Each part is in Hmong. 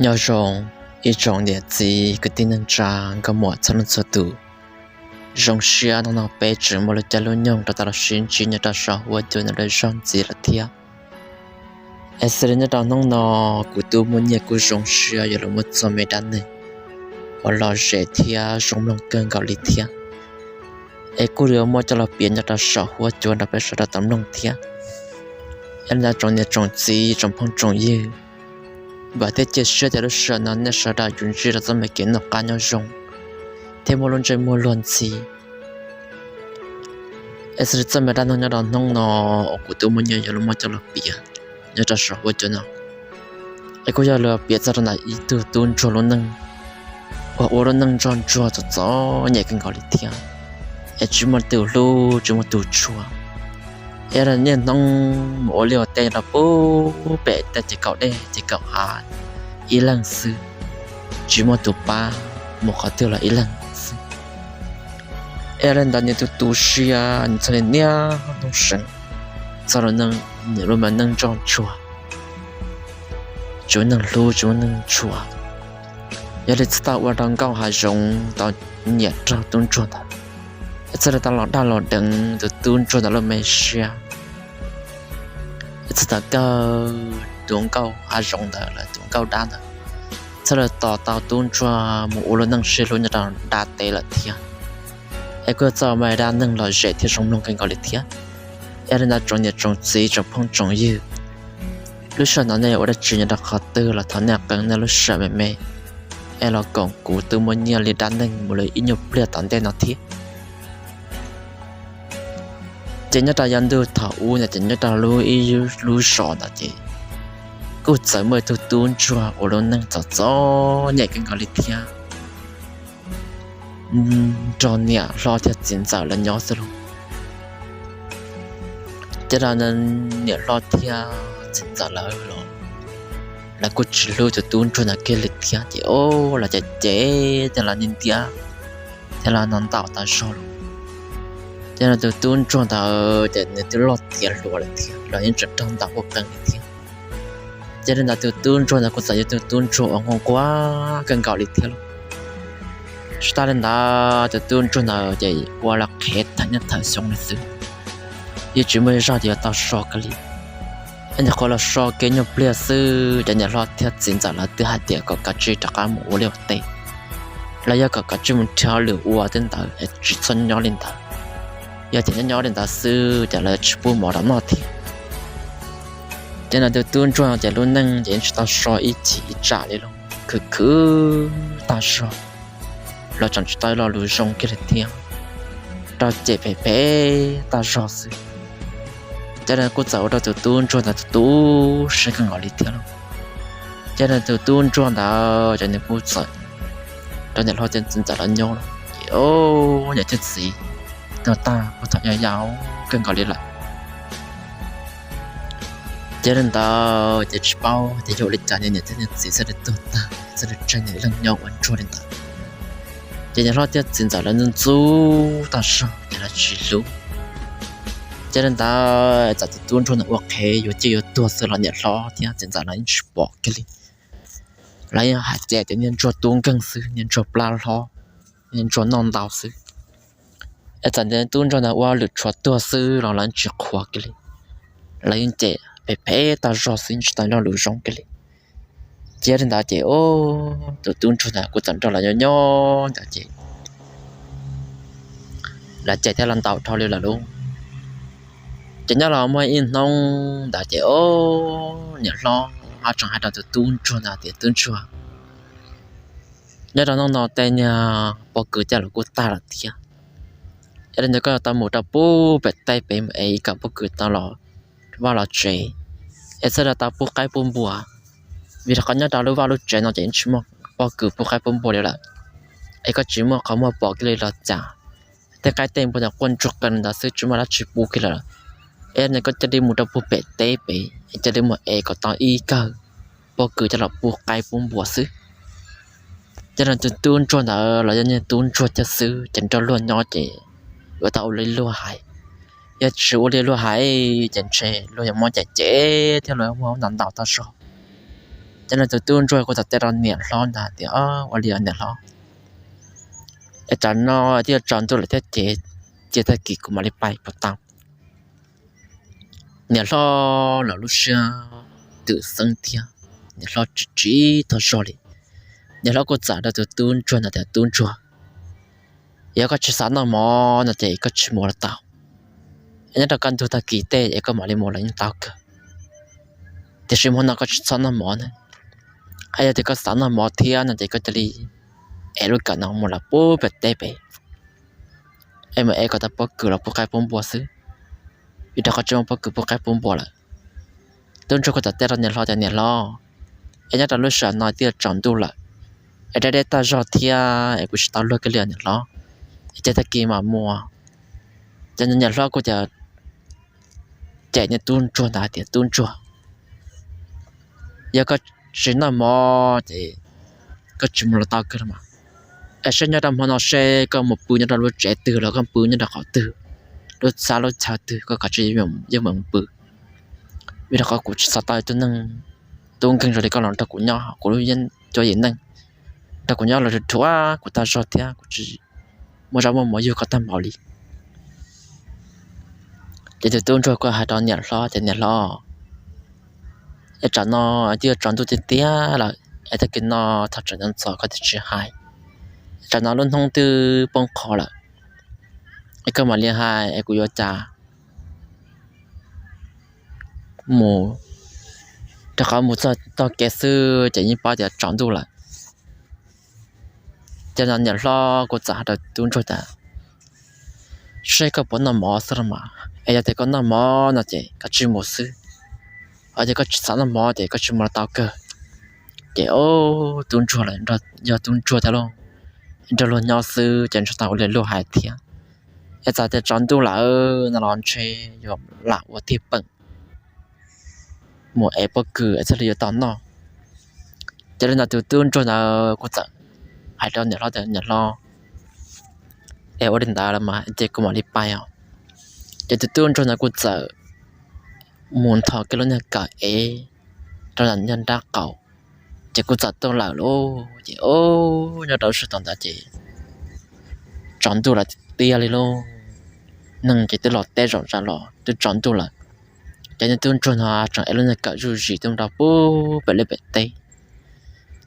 Nyob zoo ib tsoom niam txiv kwv tij neej tsa nkauj muam txhua leej txhua tus. Zoo siab hnub no peb tseem muaj lub caij lub nyoog rov tau los sib ntsib nyob rau saum huab cua no lawm zaug ntxiv lawm thiab. Es xws li nyob rau hnub no kuv tub Muaj Nyiaj kuj zoo siab yuav los muab txog me dab neeg uas lom zem thiab zoo mloog kawg nkaus li thiab. Es kuj yuav muab coj los piav nyob rau saum huab cua rau peb sawv daws tau mloog thiab. Es li ntawd tsoom niam tsoom txiv tsoom phooj tsoom ywg, vam thiab cia siab tias lub sij hawm no nej sawv daws yuav ntsib rau txoj me kev noj qab nyob zoo thiab muaj lub ntsej muag luag ntxhi. Es xws li txoj me dab neeg nyob rau hnub no uas kuv tub Muaj Nyiaj yuav los muab coj los piav nyob rau saum huab cua no, es kuj yog los piav txog rau ntawm ib tug tub ntsuag lub neej uas ua lub neej ntsoj ntsuag txom txom nyem kawg nkaus li thiab. Es tsis muaj tus hlub tsis muaj tus tshua. Es niaj hnub mus ua liaj ua teb rau pem tej ces kaum dej ces kaum hav ib leeg xwb, tsis muaj tus pab mus qhov twg los ib leeg xwb. Es li ntawd nws tu tu siab nws txhaj li niaj hnub seev txog lub me neej ntsoj ntsuag, tsis muaj neeg hlub tsis muaj neeg tshua. Yog li txhaj tau ua rau nkauj hav zoov tau nyiam raug tub ntsuag ntawd, es txhaj li tau los dag los deev tus tub ntsuag ntawd lub me siab. Es txhaj tau kawg tus nkauj hav zoov ntawd los tus nkauj dab ntawd txhaj li tos tau tub ntsuag mus ua lub neej sib hlub nyob rau nram teb lawm thiab. Es kuj yog txoj me dab neeg lom zem thiab zoo mloog kawg nkaus li thiab. Es li ntawd tsoom niam tsoom txiv tsoom phooj tsoom ywg, lub sij hawm no nej ua dab tsi nyob rau qhov twg los thov nej qee nej lub sij hawm me me es los koom kuv tub Muaj Nyiaj li dab neeg mus li ib nyuag pliag tom ntej no thiab. Ces nyob rau yav ntuj thaum ub ntawd ces nyob rau lub ib lub zos ntawd ces kuj txawm muaj ib tug tub ntsuag ua lub neej txom txom nyem kawg nkaus li thiab, nrog niam hlob thiab txiv ntxawm lawv nyob xwb lauj. Ces niam hlob thiab txiv ntxawm lawv los lawv kuj tsis hlub tus tub ntsuag ntawd kiag li thiab ces o, lawv cem cem thiab lawv ntiab ntiab thiab lawv ntaus ntaus tas zog lauj. Ces tus tub ntsuag ntawd ces nws twb loj tiav hluas lawm thiab los yeej tseem raug ntaus quj qees li thiab. Ces li ntawd tus tub ntsuag ntawd kuj txawm yog tus tub ntsuag uas nquag nquag kawg nkaus li thiab lauj. Tsis tas li ntawd tus tub ntsuag ntawd ces ua los qhev thawm niaj thawm xyoo li xwb, yeej tsis muaj zog ces yuav tau so kiag li. Nyuam qhuav los so kiag nyuag pliag xwb ces niam hlob thiab txiv ntxawm lawv twb hais tias kom kav tsij rov qab mus ua liaj ua teb, los yog kom kav tsij mus nrhiav hauj lwm ua tej ntawd es tsis txhob nyob li ntawd. Yog tias nyob nyob li ntawd xwb ces lawv tsis pub mov rau noj thiab. Ces no tus tub ntsuag ces lub neej ces yeej tsis tau so ib chim ib tsam li lauj, khwv khwv tag zog, los tseem tsis tau lo lus zoo kiag li thiab, raug cem phem phem tag zog xwb. Ces nws kuj txawm ua rau tus tub ntsuag ntawd tu tu siab kawg nkaus li thiab lauj. Ces nws tus tub ntsuag ntawd ces nws kuj txawm rau niam hlob thiab txiv ntxawm lawv nyob lauj. Ces o, niam thiab txiv tuag tag kuj txawm yau yau kawg nkaus li lawm. Ces li ntawd ces tsis paub tias yog ua li cas niam thiab txiv txawm li tuag tag, txawm li tseg niam leej nyob ua ntsuag li ntawd. Ces niam hlob thiab txiv ntxawm lawv ntxub tag zog ces lawv tsis hlub. Ces li ntawd txawm tus tub ntsuag ntawd ua qhev yuav ciaj yuav tuag xwb los niam hlob thiab txiv ntxawm lawv yeej tsis pom kiag li. Lawv yeej hais tias niag ntsuag tub nkeeg xwb, niag ntsuag plab hlob, niag ntsuag noj ntau xwb. Es txawm tias tub ntsuag ntawd ua lwm tshuav tuag xwb los lawv yeej tsis qhuas kiag li. Lawv yeej cem phem phem tag zog xwb, yeej tsis tau lo lus zoo kiag li. Ces li ntawd ces o, tus tub ntsuag ntawd kuj txawm nrog lawv nyob nyob ntawd ces lawv cem thiab lawv ntaus dhau li lawm lauj. Ces nyob los muaj ib hnub ntawd ces o, niam hlob ho tseem hais rau tus tub ntsuag ntawd tias tub ntsuag, nyob rau hnub no tej niag pob kws coj los kuj tag lawm thiab. Yog li ntawd koj yuav tau mus rau pub pem teb pem mus ev ib kawm pob kws tau los vaj los tsev, es txhaj li tau pub qaib pub npua. Vim rau qhov nyob rau lub vaj lub tsev no ces yeej tsis muaj pob kws pub qaib pub npua li lawm. Es koj tsis muaj qhov muag pom kiag li los cas, tej qaib tej npua ntawd quaj ntsuag qees li ntawd xwb tsis muaj dab tsi pub kiag lawm. Es nws koj cia li mus rau pub pem teb pem es cia li mus ev kom tau ib kawm pob kws coj los pub qaib pub npua xwb. Ces no tus tub ntsuag ntawd los yog niag tub ntsuag coj xwb ces nrog luag nyob ces yuav tau ua li luag hais. Yog tsis ua li luag hais ces ntshe luag yuav muab cem cem thiab luag yuav muab ntaus ntaus tag zog. Ces no tus tub ntsuag kuj txawm teb rau niam hlob ntag tias, Ua li niam hlob, es tsam no twb yuav tsaus ntuj lawm thiab ces cia tag kis kuv mam li pais puas tau? Niam hlob los lub siab twm xeeb thiab, niam hlob tsis tsim tog zog li. Niam hlob kuj txawm hais rau tus tub ntsuag ntawd tias, Tub ntsuag, yog koj tsis xav noj mov no ces koj tsis mus los tau. Nyob rau kaj ntug tag kis tej es koj mam li mus los yeej tau kawg. Tiam sis hmo no koj tsis txhob noj mov na. Yog tias koj xav noj mov thiab no ces koj cia li ev lub kawm no mus lawm puag pem teb pem, es mus ev kom tau pob kws los pub qaib pub npua xwb, vim rau qhov tsis muaj pob kws pub qaib pub npua lawm. Tub ntsuag kuj txawm teb rau niam hlob tias, Niam hlob, es nyob rau lub sij hawm no twb yuav tsaus ntuj lawm, es deb deb tag zog thiab es kuv tsis tau luag kiag li niam hlob, es cia tag kis mam mus. Ces niam hlob kuj cem niag tub ntsuag ntawd hais tias, Tub ntsuag, yog koj tsis noj mov ces koj tsis mus los tau kawg los mas. Es seb nyob rau hmo no seb koj mus pw nyob rau lub tsev twg los koj pw nyob rau qhov twg, lub txhab lub chaw twg, koj kav tsij yeej meem pw, vim rau qhov kuv tsis xav tau ib tug neeg tub nkeeg zoo li koj los nrog kuv nyob hauv kuv lub cuab yim neej, nrog kuv nyob los dhuav kuv tag zog thiab kuv tsis muaj zaj muaj mov yug koj tag npaum li. Ces tus tub ntsuag kuj hais rau niam hlob tias, Niam hlob, es tsam no twb yuav tsaus ntuj tiag tiag lawm, es tag kis no thov tseem ntxov koj thiaj tsis hais. Tsam no lub hnub twb poob qho lawm, es koj mam li hais es kuv yuav cas mus, rau qhov mus txog tog kev xwb ces yeej paub tias tsaus ntuj lawm. Ces no niam hlob kuj txawm hais rau tub ntsuag tias, Seb koj puas noj mov xwb los mas, es yog tias koj noj mov no ces koj tsij mus xwb, ho yog koj tsis xav noj mov ces koj tsis mus los tau kawg. Ces tub ntsuag lawm, yog tub ntsuag thiab lauj, nrog luag nyob xwb ces ntshe tau ua li luag hais thiab. Es txawm tias tsaus ntuj lawm no los ntshe yuav lam ua tiag peem mus ev pob kws es thiaj li yuav tau noj. Ces li ntawd tus tub ntsuag ntawd kuj txawm hais rau niam hlob tias, Niam hlob, es ua li ntawd los mas ces kuv mam li pais os. Ces tus tub ntsuag ntawd kuj txawm mus nthos kiag lub niag kawm ev rau nram niag nrab qaum, ces kuj txawm tuaj lawm lauj. Ces nyob rau lub sij hawm ntawd ces tsaus ntuj lawm tiag tiag li lauj. Neeg ces twb los teb zom zaws los twb tsaus ntuj lawm. Ces niag tub ntsuag no tseem ev lub niag kawm zuj zus tuaj rau puag pem liaj pem teb.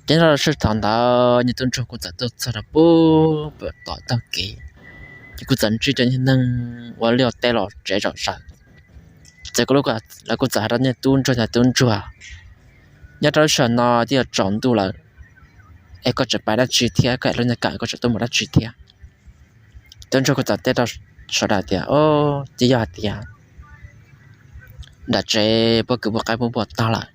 Ces nyob rau lub sij hawm ntawd niag tub ntsuag kuj txawm tuaj txog rau puag pem tom tog kev, ces kuj txawm ntsib cov niag neeg ua liaj teb los tsev zom zaws. Ces lawv kuj txawm hais rau niag tub ntsuag tias, Tub ntsuag, nyob rau lub sij hawm no twb yuav tsaus ntuj lawm, es koj tseem pais dab tsi thiab, koj ev lub niag kawm koj tseem tuaj mus dab tsi thiab? Tub ntsuag kuj txawm teb rau sawv daws tias, Ces yog hais tias nram tsev pob kws pub qaib pub npua tag lawm,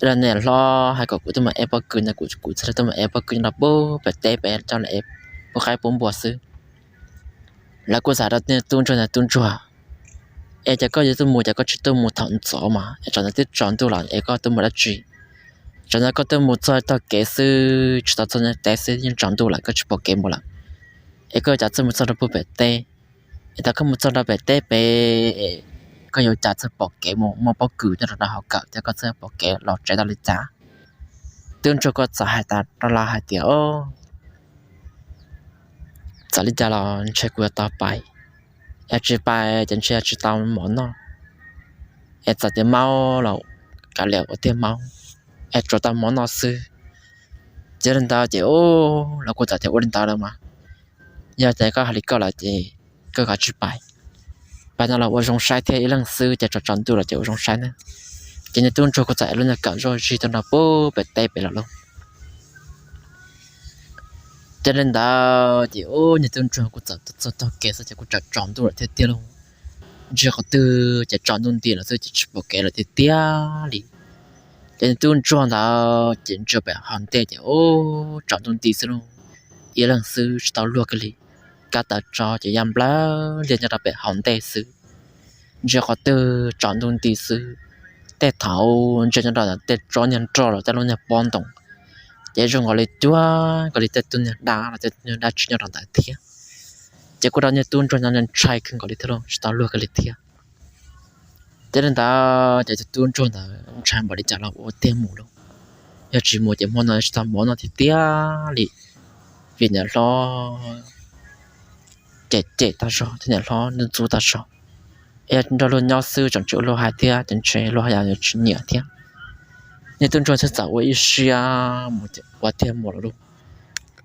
los niam hlob hais kom kuv tuaj mus ev pob kws no, kuv thiaj li tuaj mus ev pob kws nyob rau puag pem teb pem coj los ev pub qaib pub npua xwb. Lawv kuj txawm hais rau niag tub ntsuag tias, Tub ntsuag, es ces koj yuav tuaj mus ces koj tsis tuaj mus thaum ntxov mas, es tsam no twb tsaus ntuj lawm es koj tuaj mus dab tsi? Tsam no koj tuaj mus txog tog kev xwb, tsis tau txog niag teb xwb yeej tsaus ntuj lawm, koj tsis pom kev mus lawm. Es koj cas txawj mus txog rau puag pem teb? Es thaum koj mus txog rau pem teb pem, koj yuav cas txawj pom kev mus, muaj pob kws nyob rau hauv kawm thiab koj txawj pom kev los tsev tau li cas? Tub ntsuag kuj txawm hais tas rau lawv hais tias, Txawm li cas los ntshe kuv yuav tau pais, yog tsis pais ces ntshe yuav tsis tau mov noj, es txawm tias maub los kav liam ua tiag maub, es tsuas tau mov noj xwb. Ces li ntawd ces lawv kuj txawm tias, Ua li ntawd lawm mas, yog tias koj hais li koj lawm ces koj kav tsij pais. Pais no los ua zoo saib thiab, ib leeg xwb ces tsaus tsaus ntuj lawm ces ua zoo saib na. Ces niag tub ntsuag kuj txawm ev lub niag kawm zuj zus tuaj rau puag pem teb pem lawm lauj. Ces li ntawd ces niag tub ntsuag kuj txawm tuaj txog tog kev xwb ces kuj tsaus tsaus ntuj lawm tiag tiag lauj. Ntsia qhov twg ces tsaus ntuj nti lawm xwb ces tsis pom kev lawm tiag tiag li. Ces niag tub ntsuag ntawd ces ntsia pem hauv ntej ces tsaus ntuj nti xwb lauj, ib leeg xwb tsis tau luag kiag li. Kab taws tso ces ya nplawg liag nyob rau pem hauv ntej xwb. Ntsia qhov twg tsaus ntuj nti xwb. Tej thaum ntsia nyob rau tej tsob niag nroj los tej lub niag pob ntoo ces zoo nkaus li cuag nkaus li tej tug niag dab los tej tug niag dab tsi nyob rau ntawd thiab. Ces kuj rau niag tub ntsuag no ntshai kawg nkaus li thiab lauj, tsis tau luag kiag li thiab. Ces li ntawd ces tus tub ntsuag ntawd ntshai npaum li cas los ua tiag mus lauj. yog tsis mus ces hmo no tsis tau mov noj tiag tiag li. Vim niam hlob cem cem tag zog thiab niam hlob ntxub ntxub tag zog, es nrog luag nyob xwb tseem tsis ua luag hais thiab ces ntshe luag haj yam yuav tsis nyiam thiab. Niag tub ntsuag thiaj txawm ua ib siab mus ua tiag mus lawm lauj.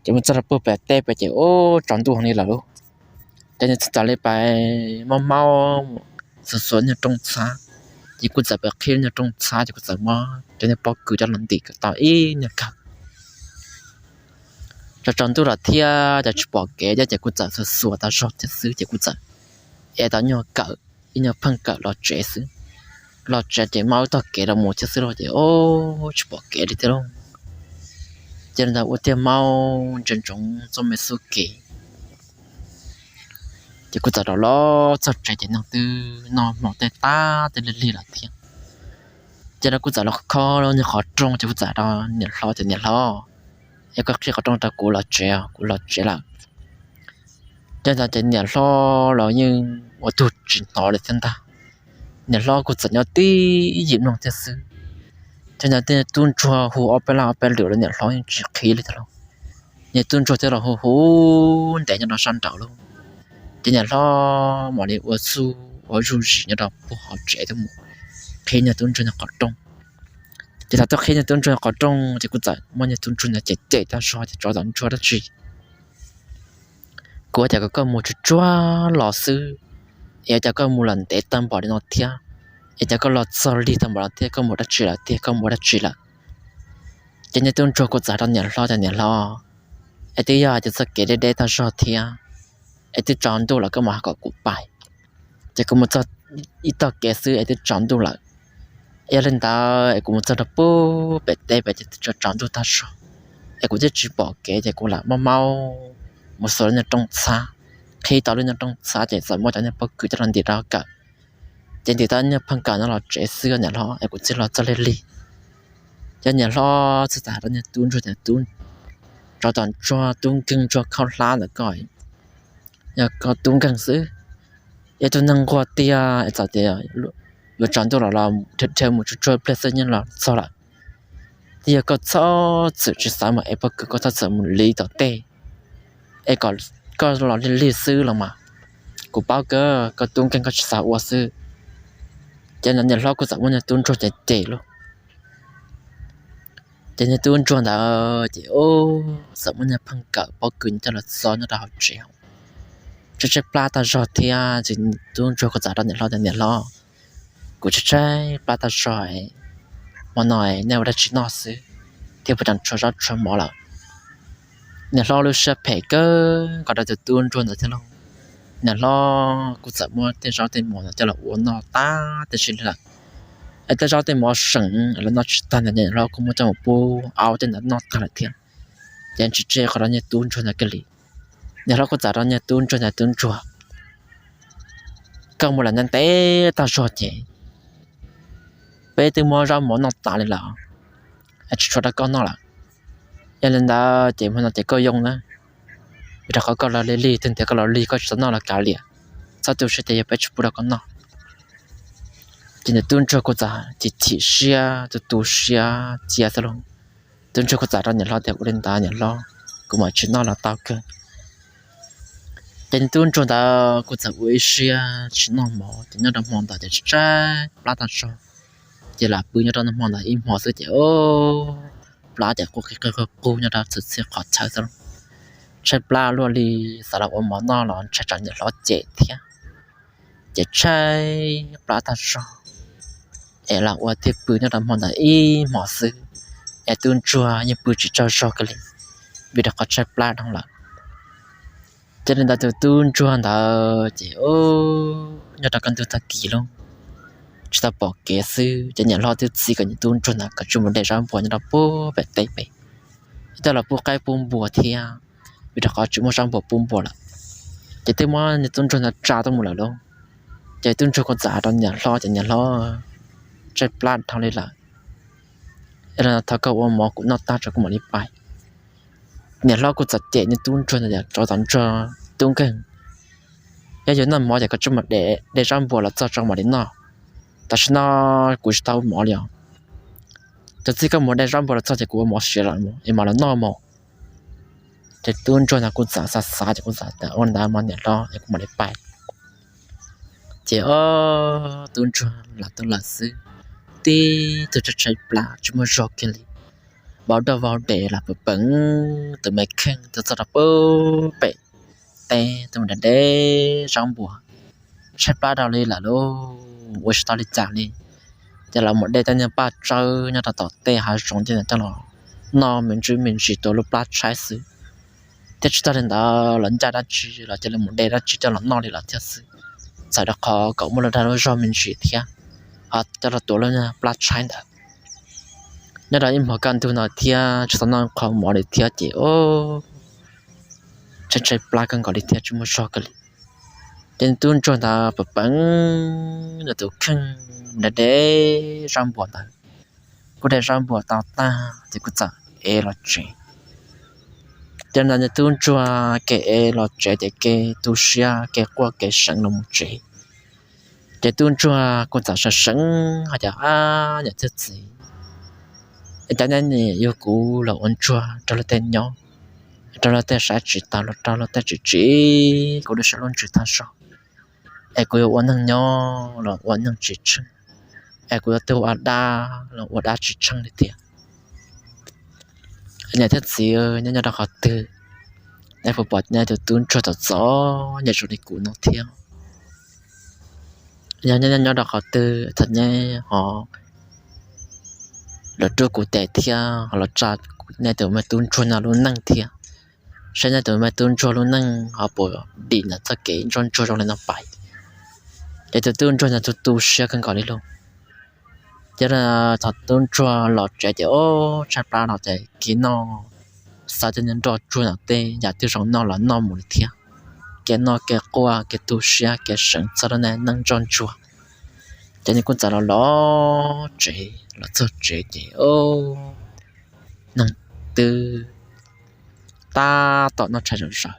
Ces mus txog rau puag pem teb pem ces ub tsaus ntuj heev li lawm lauj. Ces nws txawm li pais maub maub xuas xuas niag rooj txhab, ces kuj txawm pais qhib niag rooj txhab ces kuj txawm muab cov niag pob kws coj los ntim kom tau ib nyuag kawg. Tsaus tsaus ntuj lawm thiab ces tsis pom kev thiab ces kuj txawm xuas xuas tag zog thiab xwb ces kuj txawm ev tau nyuag kawm, ib nyuag pheej kawm los tsev xwb. Los tsev ces maub ib tog kev los mus thiab xwb lauj ces ub tsis pom kev li thiab lauj. Ces li ntawd ua tiag maub ntsia ntsoov txoj me xub kev. Ces kuj txawm rov los txog tsev ces neeg twb noj hmo tej tag tej lig lig lawm thiab. Ces lawv kuj txawm los khob niag qhov rooj ces kuj txawm rau niam hlob tias niam hlob, es koj qhib qhov rooj rau kuv los tsev, kuv los tsev lawm. Ces ntawd ces niam hlob los yeej ua tug tsis hnov li thiab ntag. Niam hlob kuj txawm nyob tib yim mloog thiab xwb. Ces ntawd tej tub ntsuag hu ob peb laj ob peb lwm los niam hlob yeej tsis qhib li thiab lauj. Niag tub ntsuag thiaj los hu hu ntev nyob rau sab nraud lauj. Ces niam hlob mam li ua txuj ua zuj zus nyob rau puag hauv tsev tuaj mus qhib niag tub ntsuag niag qhov rooj. Ces thaum tuaj qhib niag tub ntsuag qhov rooj ces kuj txawm muab niag tub ntsuag ntawd cem cem tag zog tias tsov tom ntsuag dab tsi, kuv ua cas kom koj mus tsuag tsuag los xwb, es ua cas koj mus los ntev tag npaum li no thiab, es cas koj los txog lig tag npaum no thiab, koj mus dab tsi lawm tiag, koj mus dab tsi lawm? Ces niag tub ntsuag kuj txawm hais rau niam hlob tias niam hlob, es twb yog hais tias txoj kev deb deb tag zog thiab, es twb tsaus ntuj lawm koj mam hais kom kuv pais. Ces kuv mus txog ib tog kev xwb es twb tsaus ntuj lawm. Yog li ntawd es kuv mus txog rau puag pem teb pem ces twb tsaus ntuj tag zog, es kuv twb tsis pom kev ces kuv lam maub maub mus xuas lub niag rooj txhab, qhib tau lub niag rooj txhab ces txawm muab cov niag pob kws coj los ntim rau kawm. Ces ntim tau niag pheej kawm no los tsev xwb niam hlob, es kuv thiaj los txog lig lig. Ces niam hlob txawm hais rau niag tub ntsuag tias tub, tsov tom ntsuag tub nkeeg ntsuag khaub hlab ntawm koj, yog koj tub nkeeg xwb, yog tus neeg nquag tiag es txawm tias yuav tsaus ntuj los los dhia mus tsuag tsuag pliag xwb yeej los txog lawm. Twb yog koj txhob txwm tsis xav mus ev pob kws, koj txhob txwm mus liv tom tej, es kom koj los lig lig xwb los mas, kuv paub kawg koj tub nkeeg koj tsis xav ua xwb. Ces niam hlob kuj txawm muab niag tub ntsuag cem cem lauj. Ces niag tub ntsuag ntawd ces txawm muab niag pheej kawm pob kws coj los txo nyob rau hauv tsev, tshaib tshaib plab tag zog thiab. Ces tub ntsuag kuj txawm rau niam hlob tias niam hlob, kuv tshaib tshaib plab tag zog, hmo no nej ua dab tsi noj xwb thiab puas tseem tshuav zaub tshuav mov lawm? Niam hlob lub siab phem kawg nkaus rau tus tub ntsuag ntawd thiab lauj. Niam hlob kuj txawm muab tej zaub tej mov ntawd coj los ua noj tag tib si li lawm. Es tej zaub tej mov seem los noj tsis tag ntawd niam hlob kuj muab coj mus pub aub tej ntawd noj tag lawm thiab. Ces tsis tseg qhov rau niag tub ntsuag ntawd kiag li. Niam hlob kuj txawm rau niag tub ntsuag ntawd, tub ntsuag, koj mus lawm ntev ntev tag zog ces peb twb muab zaub mov noj tas li lawm, tsis tshuav rau koj noj lawm. Yog li ntawd ces hmo no ces koj yoo na, vim rau qhov koj los lig lig, twg ntiav koj los lig koj tsis tau noj los kav liam, txhob tu siab ces yog peb tsis pub rau koj noj. Ces nws tub ntsuag kuj txawm chim chim siab tu tu siab cia xwb lauj. Tub ntsuag kuj txawm rau niam hlob tias ua li ntawd niam hlob, kuv mam tsis noj los tau kawg. Ces nws tub ntsuag ntawd kuj txawm ua ib siab tsis noj mov ces nyob rau hmo ntawd ces tshaib tshaib plab tag zog. Ces lam pw nyob rau hmo ntawd ib hmo xwb ces plab ces qub qig qig qig qug nyob rau txhua txhia qhov chaw xwb lauj. Tshaib plab luaj li, xav los ua mov noj los ntshai tsam niam hlob cem thiab. Ces tshaib plab tag zog es los ua thiaj pw nyob rau hmo ntawd ib hmo xwb, es tub ntsuag yeej pw tsis tsaug zog kiag li, vim rau qhov tshaib plab dhau lawm. Ces li ntawd tus tub ntsuag ntawd ces nyob rau kaj ntug tag kis lauj, tsis tau pom kev xwb ces niam hlob twb txib kom niag tub ntsuag ntawd kom tsij mus de zaub npua nyob rau puag pem teb pem, thiaj los pub qaib pub npua thiab, vim rau qhov tsis muaj zaub npua pub npua lawm. Ces twb muab niag tub ntsuag ntawd tsa tuaj mus lawm lauj. Ces tub ntsuag kuj txawm hais rau niam hlob tias niam hlob, tshaib plab dhau li lawm, es los thov koj ua mov kuv noj tag tso kuv mam li pais. Niam hlob kuj txawm cem niag tub ntsuag ntawd tias tsov tom ntsuag tub nkeeg, yog yuav noj mov ces koj tsij mus de zaub npua los txog tso mam li noj, tam sim no kuv tsis tau mov li os. Thaum txij koj mus de zaub npua los txog ces kuv ua mov siav lawm es mam los noj mov. Ces tub ntsuag ntawd kuj txawm xav xav ces kuj txawm tias ua ntawd mas niam hlob es kuv mam li pais. Ces o, tub ntsuag lam tuaj lawm xwb, tib tug tshaib tshaib plab tsis muaj zog kiag li, vau doj vau des lam pw peev tus me kheej tuaj txog rau pem teb tuaj mus de de zaub npua, tshaib plab rau li lawm lauj, ua tsis tau li cas li. Ces los mus de tej niag paj tsawb nyob rau tom tej hav zoov tej coj los noj me ntsis me ntsis tua lub plab tshaib xwb. Thiab tsis tag li ntawd los ncaj dab tsi los cia li mus de dab tsi coj los noj li lawm thiab xwb, txawm rau qhov kom muaj lub dag lub zog me ntsis thiab, ho coj los tua lub plab tshaib ntawd. Nyob rau ib hmos kaj ntug no thiab tsis tau noj qhov mov li thiab ces o, tshaib tshaib plab kawg nkaus li thiab tsis muaj zog kiag li. Ces tub ntsuag ntawd pw peev tus kheej de de zaub npua ntawd, kuj de zaub npua tau tag ces kuj txawm ev los tsev. Ces ntawd tub ntsuag kev ev los tsev ces kev tu siab kev quaj kev seev los mus tsev. Ces tub ntsuag kuj txawm seev seev hais tias, ab niam thiab txiv, es cov nej nim yug kuv los ua ntsuag rau luag tej nyob, rau luag tej saib tsis taus los rau luag tej tsis tsim kuv lub siab lub ntsws tag zog, es kuv yuav ua neeg nyob los ua neeg tsis tsheej, es kuv yuav tuag ua dab los ua dab tsis tsheej li tiag. Niam thiab txiv, neb nyob rau qhov twg? Neb puas pom nej tus tub ntsuag txom txom nyem zoo li kuv no thiab? Yog neb nyob rau qhov twg thov neb ho los rub kuv tes thiab ho los tsa nej tus me tub ntsuag no lub neej thiab, saib nej tus me tub ntsuag lub neej ho puas dim ntawm txoj kev ntsoj ntsuag zoo li no pais. Ces tus tub ntsuag no tu tu siab kawg nkaus li lauj. Ces thaum tub ntsuag los tsev ces o, tshaib plab no ces kev noj, xav tej niag nroj tsuag no tej yam twg zoo noj los noj mus li thiab. Kev noj kev quaj kev tu siab kev seev txog lub neej ntsoj ntsuag. Ces nws kuj txawm los los tsev, los txog tsev ces o, neeg twb tab tom noj tshais zaum zaws.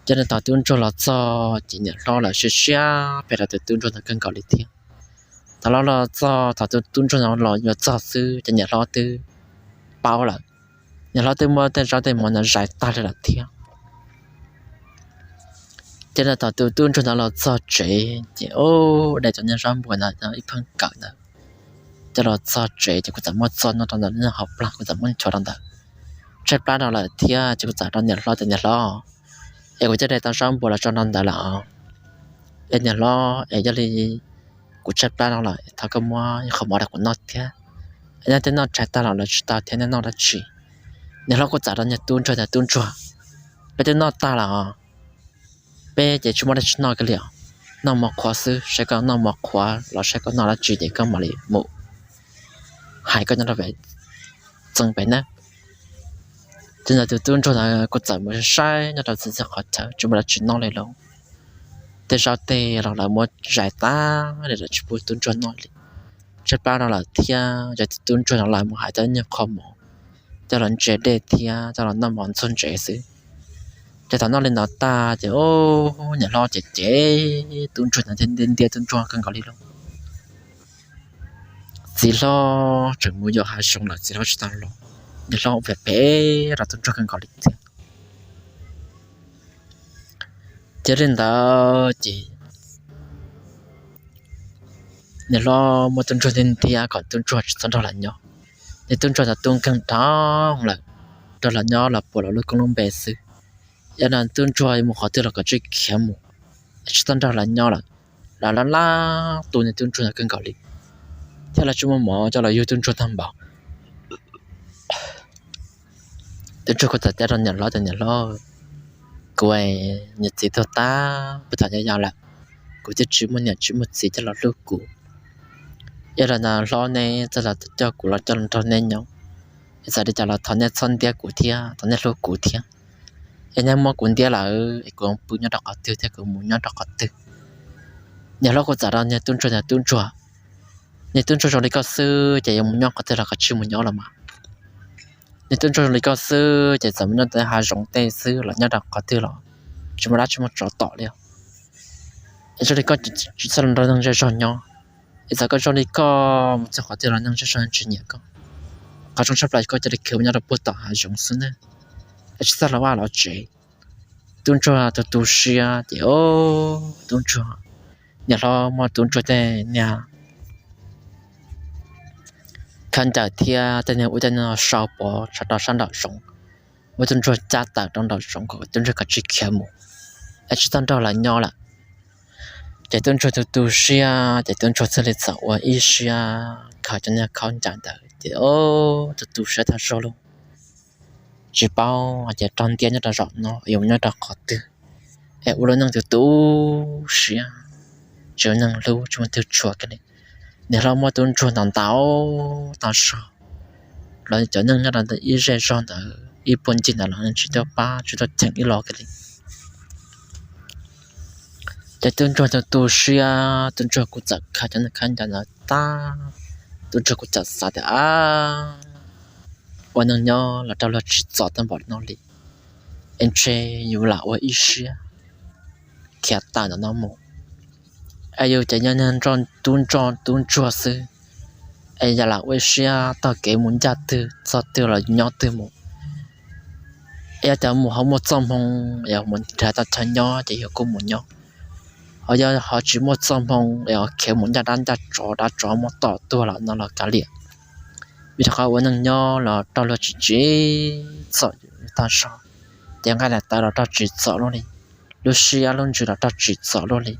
Ces thaum tub ntsuag los txog ces niam hlob lawv siab siab phem rau tus tub ntsuag ntawd kawg nkaus li thiab. Thaum los los txog, thaum tus tub ntsuag no los yuav txog xwb ces niam hlob twb paub lawm. Niam hlob twb muab tej zaub tej mov no zais tag li lawm thiab. Ces thaum tus tub ntsuag ntawd los txog tsev ces o, de cov niag zaub npua ntawd ib pheej kawm ntawd, coj los txog tsev ces kuj txawm muab txo noj rau ntawm lub niag hauv plag, kuj txawm muab nchuav rau ntawd. Tshaib plab no lawm thiab ces kuj txawm rau niam hlob tias niam hlob, es kuv coj de tau zaub npua los tso rau ntawd lawm os. Es niam hlob, es yog li kuv tshaib plab no lawm thov koj muab ib qho mov rau kuv noj thiab. Es nej twb noj tshais tag los lawv tsis tau thiab nej noj dab tsi? Niam hlob kuj txawm rau niag tub ntsuag tias tub ntsuag, peb twb noj tag lawm os, peb ces tsis muaj dab tsi noj kiag li os. Noj mov qhuav xwb, saib koj noj mov qhuav los saib koj noj dab tsi ces koj mam li mus hais koj nyob rau pem txee pem nawb. Ces ntawd tus tub ntsuag ntawd kuj txawm mus saib nyob rau txhua txhua qhov chaw tsis muaj dab tsi noj li lauj. Tej zaub tej los lawv muab zais tag li lawm tsis pub tub ntsuag noj li. Tshaib plab no lawm thiab ces tus tub ntsuag no lawv mus hais tau ib nyuag qho mov coj los ntse dej thiab coj los noj mov ntxuag ntsev xwb. Ces thaum noj li ntawd tag ces o, niam hlob ces cem tub ntsuag no thiab ntiab ntiab tub ntsuag kawg nkaus li lauj. Txiv hlob tseem mus yos hav zoov lawm txiv hlob tsis tau los, niam hlob ua phem phem rau tub ntsuag kawg nkaus li thiab. Ces li ntawd ces niam hlob muab tub ntsuag ntiab ntiab kom tub ntsuag tsis txhob nrog lawv nyob. Ces tub ntsuag ntawd tub nkeeg dhau lawm, nrog lawv nyob los puas lawv lub koob lub npe xwb. Yog no tub ntsuag mus qhov twg los kom tsij khiav mus, tsis txhob nrog lawv nyob lawm. Lawv laj laj tu niag tub ntsuag ntawd kawg nkaus li, thiab lawv tsis muaj mov coj los yug tub ntsuag tag npaum. Tub ntsuag kuj txawm teb rau niam hlob tias niam hlob, kuv niam txiv tuag tag puag thaum yau yau lawm, kuv twb tsis muaj niam tsis muaj txiv coj los hlub kuv. Yog li ntawd hlob neb txawj los coj kuv los coj los nrog neb nyob, es txawm li cas los thov neb txhob ntiab kuv thiab thov neb hlub kuv thiab. Es neb muab kuv ntiab lawm es kuv pw nyob rau qhov twg thiab kuv mus nyob rau qhov twg? Niam hlob kuj txawm rau niag tub ntsuag tias tub ntsuag, niag tub ntsuag zoo li koj xwb ces yuav mus nyob qhov twg los koj tsij mus nyob los mas. Niag tub ntsuag zoo li koj xwb ces txawm mus nyob tej hav zoov tej xwb los nyob rau qhov twg los tsis muaj dab tsi muaj tsov tom li. Es zoo li koj tsis txhob los nrog neeg zej zog nyob, es txawm koj zoo li koj mus txog qhov twg los neeg zej zog tsis nyiam koj. qhov zoo tshaj plaws koj cia li khiav mus nyob rau puag tom hav zoov xwb na, es tsis txhob los vaj los tsev. Tub ntsuag tu tu siab ces, o, tub ntsuag, niam hlob muab tub ntsuag tej niag khaub ncaws thiab tej niag ub tej no sau pov tseg rau sab nraum zoov, muab tub ntsuag cab tawm rau nraum zoov kom tub ntsuag kav tsij khiav mus, es tsis txhob nrog lawv nyob lawm. Ces tub ntsuag tu tu siab ces tub ntsuag thiaj li txawm ua ib siab khaws cov niag khaub ncaws ntawd ces, o, tu tu siab tag zog lauj. Tsis paub hais tias raug ntiab nyob rau zaum no yuav mus nyob rau qhov twg, es ua lub neej tu tu siab, tsis muaj neeg hlub tsis muaj twg tshua kiag li. Niam hlob muab tub ntsuag ntaus ntaus tag zog, los cov neeg nyob rau ntawm ib zej zog ntawd ib puag ncig ntawd los tsis tuaj pab tsis tuaj cheem ib los kiag li. Ces tub ntsuag tu tu siab, tub ntsuag kuj txawm khaws cov niag khaub ncaws ntawd tag, tub ntsuag kuj txawm xav tias, ab, ua neej nyob los raug luag tsim txom tag npaum no li, es ntshe yus lam ua ib siab khiav tawm ntawm no mus, es yus ces yog niag tub ntsuag tub ntsuag xwb, es yog lam ua ib siab taug kev mus ncaj twg txog twg los nyob twg mus. Es yog tias mus ho muaj txoj hmoo es mus nrhiav tau chaw nyob ces yus kuj mus nyob, ho yog ho tsis muaj txoj hmoo es ho khiav mus ncaj dab ncaj tsov, dab tsov muab tom tuag los no los kav liam. Vim rau qhov ua neej nyob los raug luag tsim tsim txom tag zog, ces nqaij daim tawv los raug tsim txom luaj li, lub siab lub ntsws los raug tsim txom luaj li,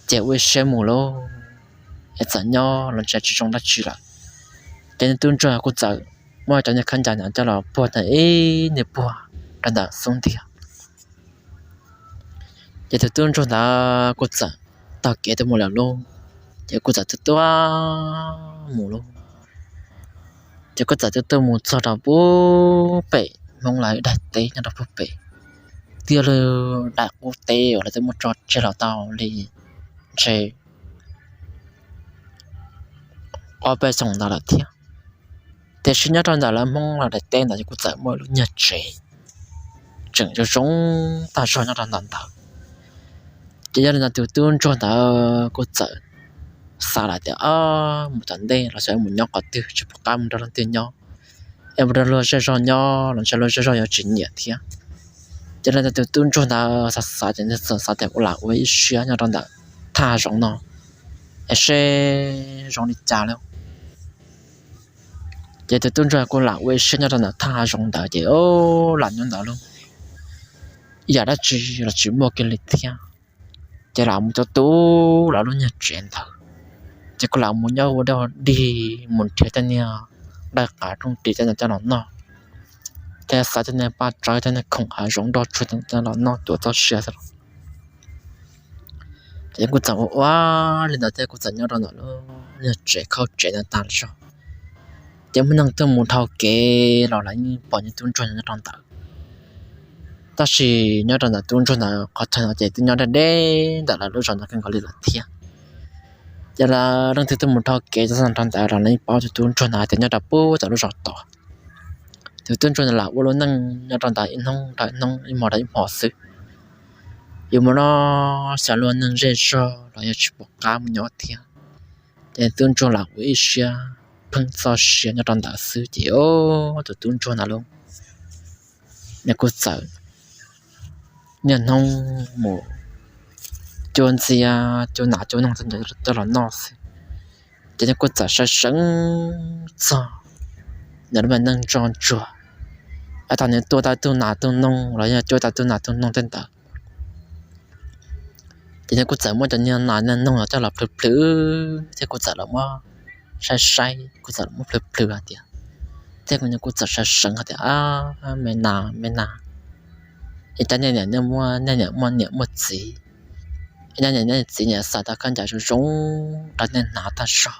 ces ua ib siab mus lauj, es txawm nyob los ntshe tsis zoo dab tsi lawm. Ces niag tub ntsuag kuj txawm muab cov niag khaub ncaws ntawd coj los puag ntawm ib niag puag rau ntawm xub ntiag. Ces tus tub ntsuag ntawd kuj txawm taug kev tuaj mus lawm lauj, ces kuj txawm tuaj tuaj mus lauj. Ces kuj txawm tuaj tuaj mus txog rau puag pem Hmoob lawv daim teb nyob rau puag pem, twb yog lub daim qub teb uas lawv twb muab tso tseg los tau li ntshe ob peb xyoos ntawd lawm thiab. Tiam sis nyob rau ntawm lawv Hmoob lawv daim teb ntawd ces kuj txawm muaj lub nyuag tsev tseem zoo zoo tag zog nyob rau ntawm ntawd. Ces yog li ntawd tus tub ntsuag ntawd kuj txawm xav lawm tias, mus tom ntej los xyov mus nyob qhov twg, tsis pom qab mus nrog leej twg nyob, es mus nrog luag zej zog nyob los ntshe luag zej zog yuav tsis nyiam thiab. Ces li ntawd tus tub ntsuag ntawd xav xav ces txawm xav tias ua lam ua ib siab nyob rau ntawm thaj hav zoov no es seb zoo li cas lauj. Ces tus tub ntsuag kuj lam ua ib siab nyob rau ntawm thaj hav zoov ntawd ces lam nyob ntawd lauj, ib yam dab tsi los tsis muaj kiag li thiab. Ces lam mus tu tu lawv lub nyuag tsev ntawd, ces kuj lam mus nyob ua dog dig mus nrhiav tej niag dawj qav rooj ris tej ntawd coj los noj, thiab xav tej niag paj tsawb tej niag khoom hav zoov nroj tsuag coj los noj cuav txoj sia xwb los. Ces kuj txawm ua ua li ntawd thiab kuj txawm nyob rau ntawm lub nyuag tsev khaub tsev ntawd tag zog. Ces muaj neeg tuaj mus dhau kev los lawv yeej pom niag tub ntsuag nyob rau ntawd. Tab sis nyob rau ntawm tub ntsuag ntawd qhov chaw no ces twb nyob deb deb ntawm lawv lub zos ntawd kawg nkaus li lawm thiab. Ces lawv leej twg tuaj mus dhau kev txog rau ntawd los lawv yeej paub tus tub ntsuag ntawd tias nyob rau puag tom lub zos tod. Tus tub ntsuag ntawd lam ua lub neej nyob rau ntawd ib hnub rau ib hnub, ib hmo rau ib hmo xwb. Yuav mus noj xyaw luag neeg zej zog los yog tsis pom qab mus nyob thiab. Ces tub ntsuag lam ua ib siab pheej txoj sia nyob rau ntawd xwb ces tus tub ntsuag ntawd lauj, nws kuj txawm niaj hnub mus cuab ntxiab cuab nas cuab noog coj los noj xwb. Ces nws kuj txawm saib seev txog nws lub me neej ntsuag ntsuag, hais tias nws tua tau tug nas tug noog los yog cuab tau tug nas tug noog tej ntawd. Ces nws kuj txawm muab cov niag nas niag noog no coj los plhws plhws thiab kuj txawm los muab saib saib, kuj txawm los muab plhws plhws hais tias, thiab nws kuj txawm saib seev hais tias, ab, me nas me nas, es cas nej niam muaj, nej niam muaj niam muaj txiv, es nej niam nej txiv niam xav tau khaub ncaws zoo zoo rau nej hnav tag zog.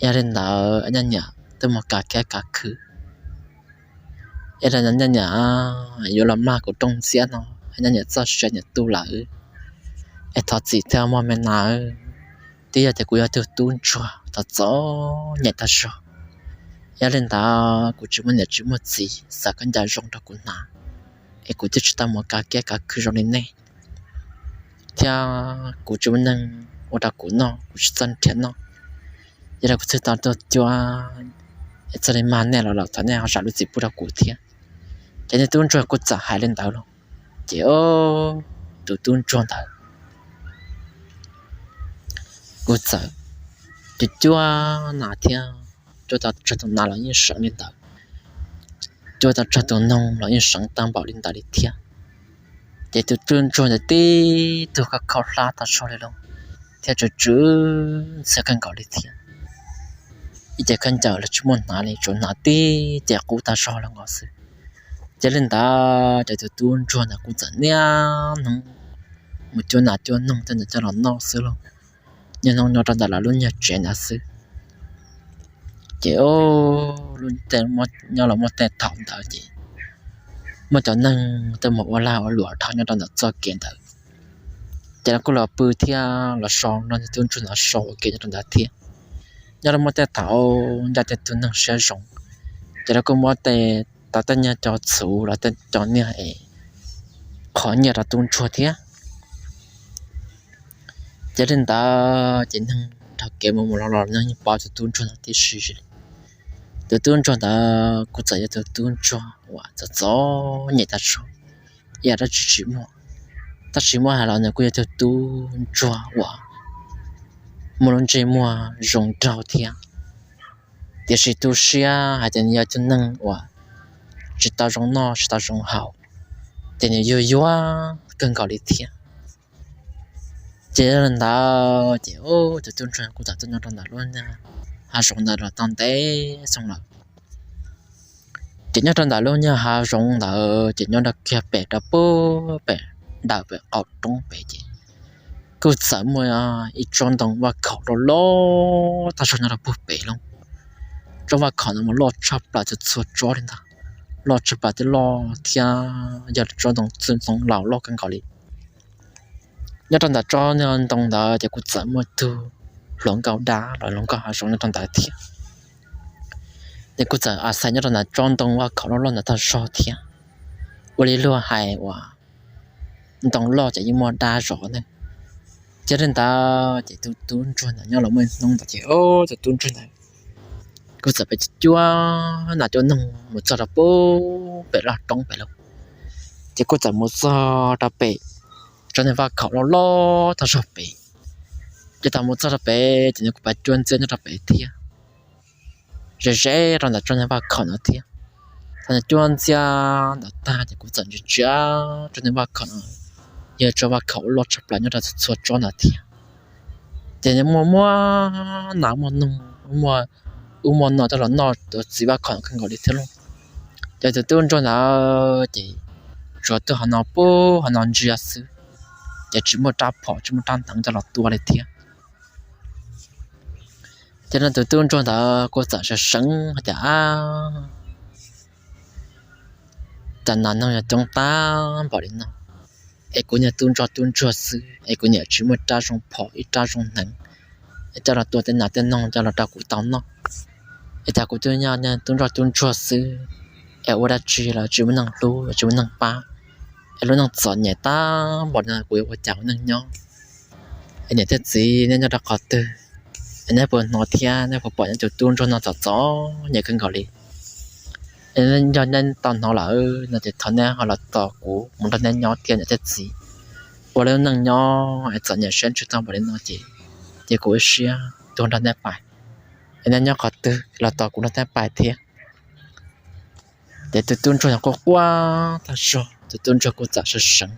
Yog li ntawd nej niam twb mus kav kiab kav khw, yog li ntawd nej niam yuav los mag kuv rooj ntxiab no, nej niam txoj sia niam tu lawm, es thov txim thiab mog me nas. Twb yog tias kuv yog tug tub ntsuag txom txom nyem tag zog, yog li ntawd kuv tsis muaj niam tsis muaj txiv xav khaub ncaws zoo rau kuv hnav, es kuv twb tsis tau mus kav kiab kav khw zoo li nej, thiab kuv tsis muaj neeg ua rau kuv noj, kuv tsis txawj nrhiav noj. Yog li kuv thiaj tau tuaj cuab txhob li mag nej los los thov nej ho zam lub txim pub rau kuv thiab. Ces niag tub ntsuag kuj txawm hais li ntawd los, ces tus tub ntsuag ntawd kuj txawm cuab cuab nas thiab, cuab tau tsawg tus nas los yeej seev li ntawd, cuab tau tsawg tus noog los yeej seev tag npaum li ntawd li thiab. Ces tus tub ntsuag ntawd tib tug khaub khaub hlab tag zog li lauj, thiab tsw tsw ntxhiab kawg nkaus li thiab. Ib ce khaub ncaws los tsis muaj hnav li, tsuas hnav tib ce qub tag zog los nkaus xwb. Ces li ntawd ces tus tub ntsuag ntawd kuj txawm niaj hnub mus cuab nas cuab noog tej ntawd coj los noj xwb lauj, niaj hnub nyob rau ntawm lawv lub nyuag tsev ntawd xwb. Ces nyob los muaj tej thaum ntawd ces muaj cov neeg tuaj mus ua lag ua luam dhau nyob rau ntawm txoj kev ntawd, ces lawv kuj los pw thiab los so nrog niag tub ntsuag ntawd so ua ke nyob rau ntawd thiab. Nyob los muaj tej thaum ncaj tej tug neeg siab zoo, ces lawv kuj muab tej, tau tej niag co txhuv los tej co niag es qhov nyiaj rau tub ntsuag thiab. Ces li ntawd ces neeg dhau kev mus mus los los neeg yeej paub tus tub ntsuag ntawd tib si. Tus tub ntsuag ntawd kuj txawm yog tus tub ntsuag uas txom txom nyem tag zog, ib yam dab tsi tsis muaj. Tab sis muab hais los nws kuj yog tus tub ntsuag uas muaj lub ntsej muag zoo nraug thiab, tiam sis tu siab hais tias nws yog tus neeg uas tsis tau zoo noj tsis tau zoo haus, ces nws yuag yuag kawg nkaus li thiab. Ces li ntawd ces tus tub ntsuag kuj txawm tuaj nyob rau ntawm lub niag hav zoov ntawd los tau ntev xyoo lawm. Ces nyob rau ntawm lub niag hav zoov ntawd ces nyob rau kiag pem rau puag pem dawm pem qaum roob pem ces kuj txawm muaj ib tsob ntoo vaj khaum loj loj tag zog nyob rau puag pem lauj. Tsob vaj khaum ntawd mas loj tshaj plaws txhua txhua tsob li ntag, loj tshaj plaws thiab loj thiab yog tsob ntoo txwj ntxoo laus loj kawg nkaus li. Nyob rau ntawm tsob ntoo ntawd ces kuj txawm muaj tug hluas nkauj dab los hluas nkauj hav zoov nyob rau ntawd thiab. Ces kuj txawm a xais nyob rau ntawm tsob ntoo vaj khaum loj loj ntawd tag zog thiab, ua li luag hais uas ntoo loj ces yeej muaj dab zov ne. Ces li ntawd ces tus tub ntsuag ntawd nyob los muaj ib hnub ntawd ces tus tub ntsuag ntawd kuj txawm pem cuab nas cuab noog mus txog rau puag pem loj roob pem lauj. Ces kuj txawm mus txog rau pem tsob niag vaj khaum loj loj tag zog pem. Ces thaum mus txog rau pem ces nws kuj pab cuab ntxiab nyob rau pem thiab, ze ze rau ntawm tsob niag vaj khaum ntawd thiab. Thaum nws cuab ntxiab ntawd tag ces kuj txawm ntsia ntsia tsob niag vaj khaum no, yog tsob vaj khaum loj tshaj plaws nyob rau txhua tsob ntawd thiab. Ces muaj muaj nas muaj noog, muaj ub muaj no coj los noj tus txiv vaj khaum kawg nkaus li thiab lauj. Ces tus tub ntsuag ntawd ces tsuas tuaj hauv no puag hauv no ntsia xwb, ces tsis muaj rab phom tsis muaj rab hneev coj los tua li thiab. Ces no tus tub ntsuag ntawd kuj txawm seev seev hais tias, ab, cas nas noog yog coob tag npaum li no, es kuv niag tub ntsuag tub ntsuag xwb es kuv niam tsis muaj rab zoo phom ib rab zoo hneev es coj los tua tej nas tej noog coj los rau kuv tau noj. Es cas kuv twb yog niag tub ntsuag tub ntsuag xwb, es ua dab tsi los tsis muaj neeg hlub tsis muaj neeg pab, es lub neej txom nyem tag npaum no kuv yuav ua cas ua neej nyob. Es niam thiab txiv neb nyob rau qhov twg? Es neb puas hnov thiab neb puas pom neb tus tub ntsuag no txom txom nyem kawg nkaus li? Es yog neb tau hnov lawm no ces thov neb ho los tos kuv mus nrog neb nyob thiab niam thiab txiv. Ua lub neej nyob es txom nyem siab ntsws tag npaum li no ces, ces kuv ib siab tuag nrog neb pais. Es neb nyob qhov twg los tos kuv nrog neb pais thiab. Ces tus tub ntsuag quaj quaj tag zog, tus tub ntsuag kuj txawm seev seev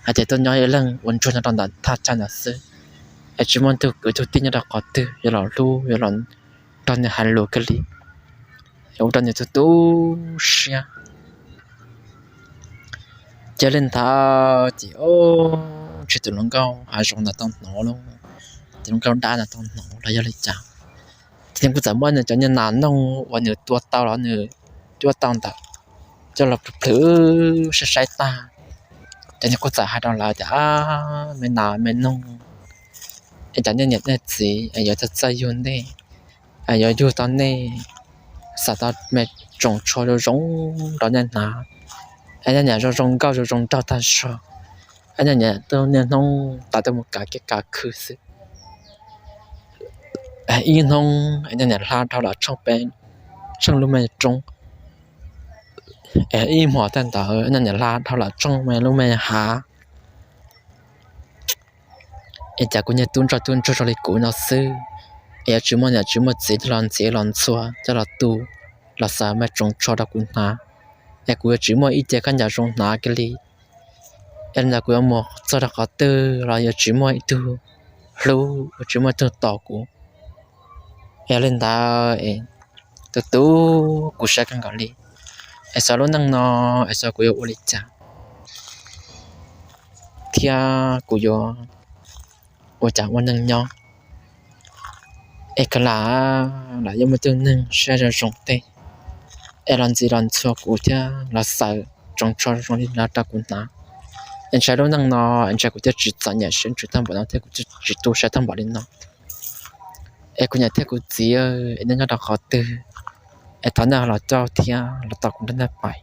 hais tias tuaj nyob ib leeg ua ntsuag nyob rau ntawm thaj chaw ntawd xwb, es tsis muaj tug kwv tug tij nyob rau qhov twg yuav los hlub yuav los nrog nws hais lus kiag li, es ua rau nws tu tu siab. Ces li ntawd ces, o, ntshe tus hluas nkauj hav zoov ntawd tau hnov lauj, tus hluas nkauj dab ntawd tau hnov los yog li cas, ces nws kuj txawm muab nws cov niag nas noog uas nws tua tau los nws cuab tau ntawd coj los plhws plhws saib saib tag, ces nws kuj txawm hais rau lawv tias, ab, me nas me noog, es cov nej niam nej txiv es yuav txawj txawj yug nej, es yuav yug tau nej, xav tau me tsoos tsho zoo zoo rau nej hnav, es nej niam zoo zoo nkauj zoo zoo nraug tag zog, es nej niam niaj hnub tas tuaj mus kav kiab kav khw xwb. Ib hnub es nej niam hla dhau los tshooj peb tsheej lub me roob. Es ib hmos tag ntawd no niam hla dhau los tsheej me lub me hav. Es cas kuv niag tub ntsuag tub ntsuag zoo li kuv no xwb, es yuav tsis muaj niam tsis muaj txiv coj los ntxiv los ntxhua coj los tu los xaws me tsoos tsho rau kuv hnav, es kuv yuav tsis muaj ib ce khaub ncaws zoo hnav kiag li. Es li ntawd kuv yuav mus txog rau qhov twg los yuav tsis muaj ib tug hlub, yuav tsis muaj ib tug tos kuv. Yog li ntawd es tus tub, kuv saib kawg nkaus li, es xyov lub neej no es xyov kuv yuav ua li cas thiab kuv yuav ua cas ua neej nyob. Es kawg lam, lam yuav muaj tus neeg siab zoo zoo tej es los ntxiv los ntxhua kuv thiab los xaws tsoos tsho zoo li no rau kuv hnav. Es ntshai lub neej no, es ntshai kuv thiaj tsis txom nyem siab ntsws tag npaum no thiab kuv thiaj tsis tu siab tag npaum li no. Es kuv niam thiab kuv txiv es nyob nyob rau qhov twg, es thov nej los coj thiab los tos kuv nrog nej pais.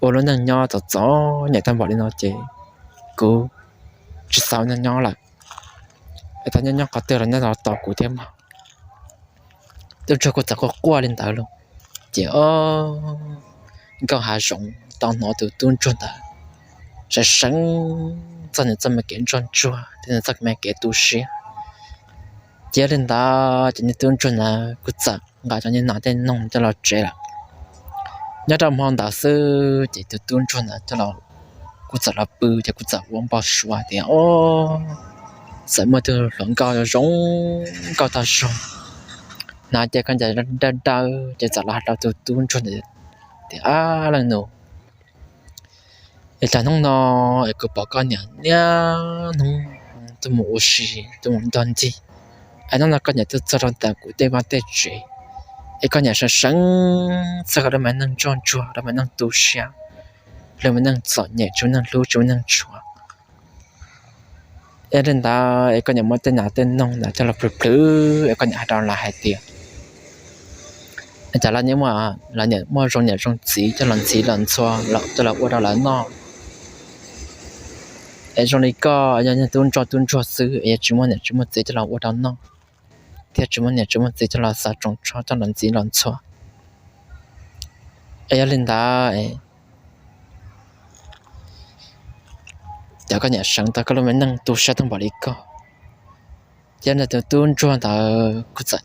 Ua lub neej nyob txom txom nyem tag npaum li no ces kuv tsis xav ua neej nyob lawm. Es thov nyob nyob qhov twg los nej los tos kuv thiab mog. Tub ntsuag kuj txawm quaj quaj li ntawd lauj. Ces o, nkauj hav zoov tau hnov tus tub ntsuag ntawd seev seev txog nws txoj me kev ntsuag ntsuag thiab nws txoj me kev tu siab. Ces li ntawd ces niag tub ntsuag ntawd kuj txawm nqa cov niag nas tej noog coj los tsev lawm. Nyob rau hmo ntawd xwb ces tus tub ntsuag ntawd coj los, kuj txawm los pw ces kuj txawm ua npau suav tias o, txawm muaj tug hluas nkauj zoo nkauj tag zog hnav cev khaub ncaws dawb dawb ces txawm los hais rau tus tub ntsuag ntawd tias, Ab leej nus, es tag hnub no es kuv pom koj niam niaj hnub tuaj mus ua si tuaj mus ncig ncig, es hnub no koj niam tuaj txog rau ntawm kuv tej vaj tej tsev, es koj niam seev seev txog koj lub me neej ntsuag ntsuag, lub me neej tu siab, lub me neej txom nyem, tsis muaj neeg hlub tsis muaj neeg tshua. Es li ntawd es koj niam muab tej nas tej noog ntawd coj los plhws plhws es koj niam hais rau lawv hais tias, cas lawv niaj muaj zoo niam zoo txiv coj los ntxiv los ntxhua coj los ua rau lawv noj. Es zoo li koj yog niag tub ntsuag tub ntsuag xwb es yog tsis muaj niam tsis muaj txiv coj los ua rau noj, thiab tsis muaj niam tsis muaj txiv coj los xa tsoos tsho coj los ntxiv los ntxhua. Es yog li ntawd, cas koj niam seev tau koj lub me neej tu siab tag npaum li koj? Ces tus tub ntsuag ntawd kuj txawm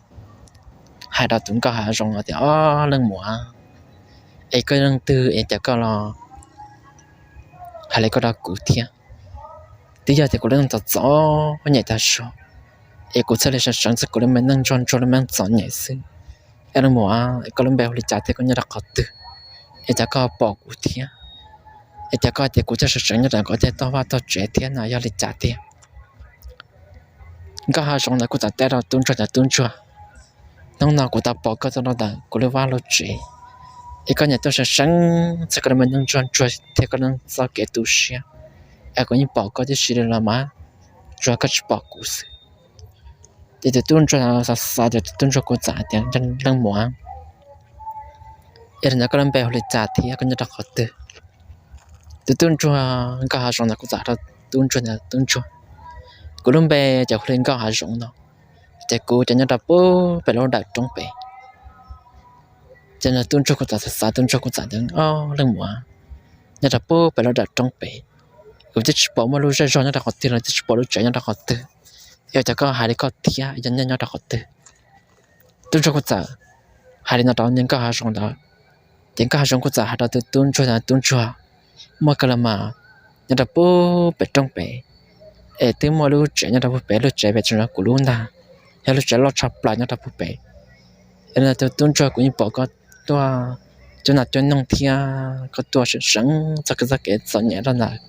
hais rau tus nkauj hav zoov no tias, Ob leej muam, es koj leej twg es cas koj los hais li koj rau kuv thiab? Twb yog tias kuv lub neej txom txom nyem tag zog, es kuv thiaj li seev seev txog kuv lub me neej ntsuag ntsuag lub me neej txom nyem xwb. Es leej muam, es koj lub npe hu li cas thiab koj nyob rau qhov twg? Es cas koj pom kuv thiab? Es cas koj tias kuv coj seev seev nyob rau koj tej tog vaj tog tsev thiab no yog li cas tiag? Nkauj hav zoov ntawd kuj txawm teb rau tub ntsuag tias, Tub ntsuag, hnub no kuv tau pom koj tuaj rau ntawm kuv lub vaj lub tsev, es koj niam tuaj seev seev txog koj lub me neej ntsuag ntsuag thiab koj lub txoj kev tu siab, es kuv yeej pom koj tib si li los mas, tsuas koj tsis pom kuv xwb. Ces tus tub ntsuag xav xav ces tus tub ntsuag kuj txawm hais tias, Leej muam, es li ntawd koj lub npe hu li cas thiab koj nyob rau qhov twg? Tus tub ntsuag nkauj hav zoov ntawd kuj txawm hais rau tub ntsuag tias, Tub ntsuag, kuv lub npe ces hu li nkauj hav zoov no, ces kuv ces nyob rau pub pem lub dawm roob pem. Ces tub ntsuag kuj txawm xav xav, tub ntsuag kuj txawm tias, Ob leej muam, nyob rau pub pem lub dawm roob pem, kuv twb tsis pom muaj lub zej zog nyob rau qhov twg los twb tsis pom lub tsev nyob rau qhov twg, es cas koj hais li koj thiab, yog nej nyob rau qhov twg? Tub ntsuag kuj txawm hais li no rau niag nkauj hav zoov ntawd. Ces nkauj hav zoov kuj txawm hais rau tus tub ntsuag tias, Tub ntsuag, muaj kiag los mas, nyob rau pub pem roob pem, es twb muaj lub tsev nyob rau pub pem, lub tsev pem tseem yog kuv lub ntag, yog lub tsev loj tshaj plaws nyob rau pub pem. Es li ntawd tus tub ntsuag kuv yeej pom koj tuaj cuab nas cuab noog thiab koj tuaj seev seev txog koj txoj kev txom nyem rau ntawd.